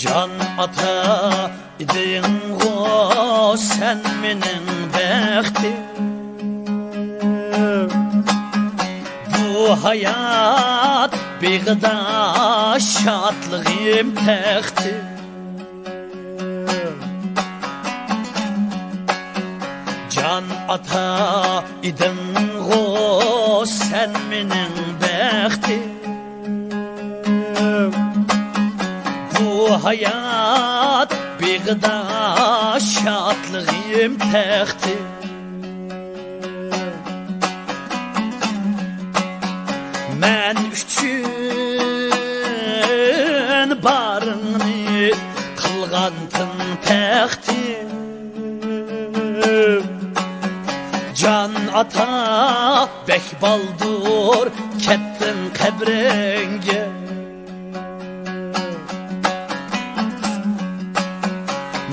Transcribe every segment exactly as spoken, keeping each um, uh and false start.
جان ئاتا ئىدىڭغۇ سەن مېنىڭ بەختىم، بۇ ھايات بېغىدا شادلىقىم تەختىم. جان ئاتا ئىدىڭغۇ سەن مېنىڭ بەختىم، بۇ ھايات بېغىدا شادلىقىم تەختىم. مەن ئۈچۈن بارىڭنى قىلغانتىڭ تەختىم. جان ئاتا بەك بالدۇر كەتتىڭ قەبرەڭگە.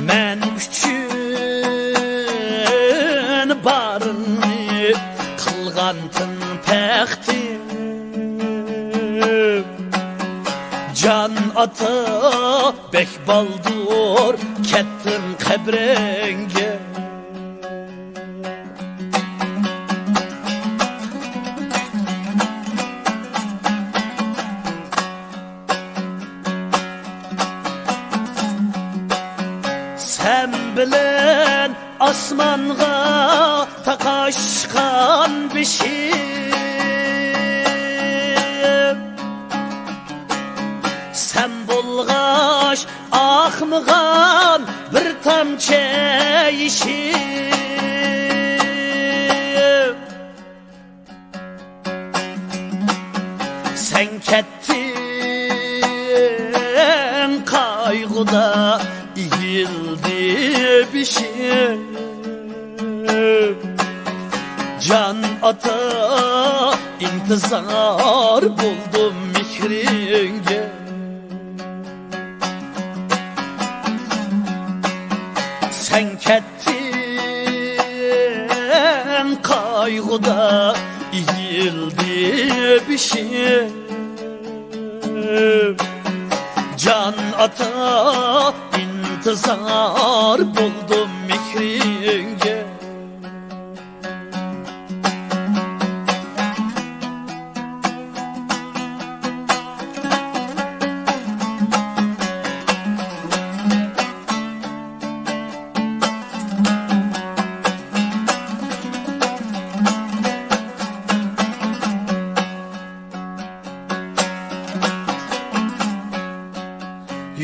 مەن ئۈچۈن بارىڭنى قىلغانتىڭ تەختىم. جان ئاتا بەك بالدۇر كەتتىڭ قەبرەڭگە. سەن بىلەن ئاسمانغا تاقاشقان بېشىم، سەن بولغاچ ئاقمىغان بىر تامچە يېشىم. سەن كەتتىڭ قايغۇدا ئېگىلدى بېشىم. جان ئاتا ئىنتىزار بولدۇم مېھرىڭگە. سەن كەتتىڭ قايغۇدا ئېگىلدى بېشىم. جان ئاتا ئىنتىزار بولدۇم مېھرىڭگە.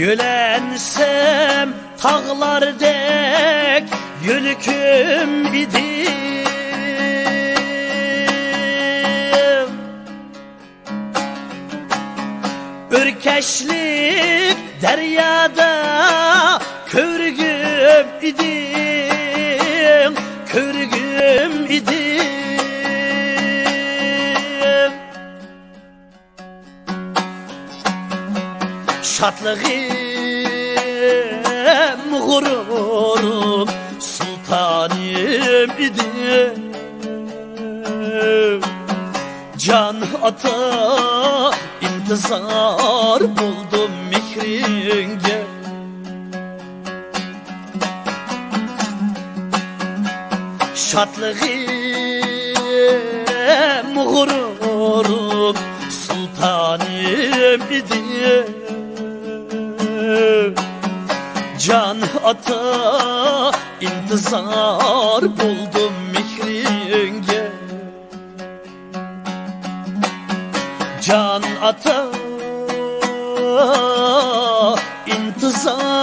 يۆلەنسەم تاغلاردەك يۆلىكىم ئىدىڭ. ئۆركەشلىك دەريادا كۆۋرۈكۈم ئىدىڭ، كۆۋرۈكۈم ئىدىڭ. شادلىقىم، غۇرۇرۇم، سۇلتانىم ئىدىڭ. جان ئاتا، ئىنتىزار بولدۇم مېھرىڭگە. شادلىقىم، غۇرۇرۇم، سۇلتانىم ئىدىڭ. جان ئاتا، ئىنتىزار بولدۇم مېھرىڭگە. جان ئاتا، ئىنتىزار